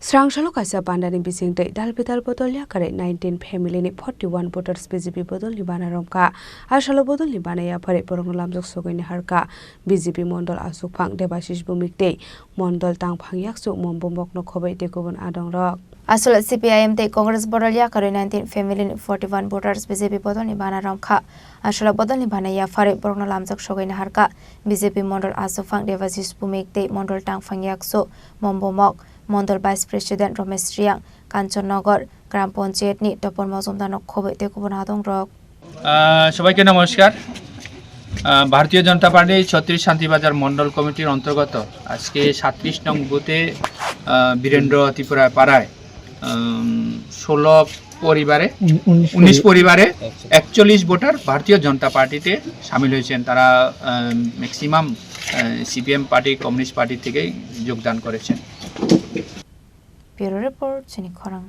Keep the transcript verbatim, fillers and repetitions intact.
Srang salo kaisa pandani bisingtwi dal bidal bodol yakarwi nineteen family ni forty one voters B J P bodol ni bana romkha. A salo bodol ni bana yaphari borokno lamjak sogwi ni harkha. B J P mondol aswkphang Debashis Bhumik tei mondol tangphang yaksu Mombomok no khoboi tei kubun adongrok. Aswk C P I M tei Congress bodol yakarwi nineteen family ni forty one voters B J P bodol ni bana romkha. A salo bodol ni bana yaphari borokno lamjak sogwi ni harkha. B J P mondol aswkphang Debashis Bhumik tei mondol tangphang yaksu Mombomok, mondol vice president Romesh Riang, Kanchannagar gram panchayat ni Topor Mojumdar no khoboi tei kubun adongrok. আহ, সবাইকে নমস্কার। আহ, ভারতীয় জনতা পার্টি ছত্রিশ শান্তিবাজার মণ্ডল কমিটির অন্তর্গত আজকে সাতত্রিশ নং বুথে, আহ, বীরেন্দ্র ত্রিপুরা পাড়ায়, উম, ষোলো পরিবারে, উন-, উনিশ উনিশ পরি-, পরিবারে একচল্লিশ ভোটার ভারতীয় জনতা পার্টিতে সামিল হয়েছেন। তারা, আহ, ম্যাক্সিমাম, আহ, সিপিএম পার্টি, কমিউনিস্ট পার্টি থেকেই যোগদান করেছেন। Bureau report, chini khorang.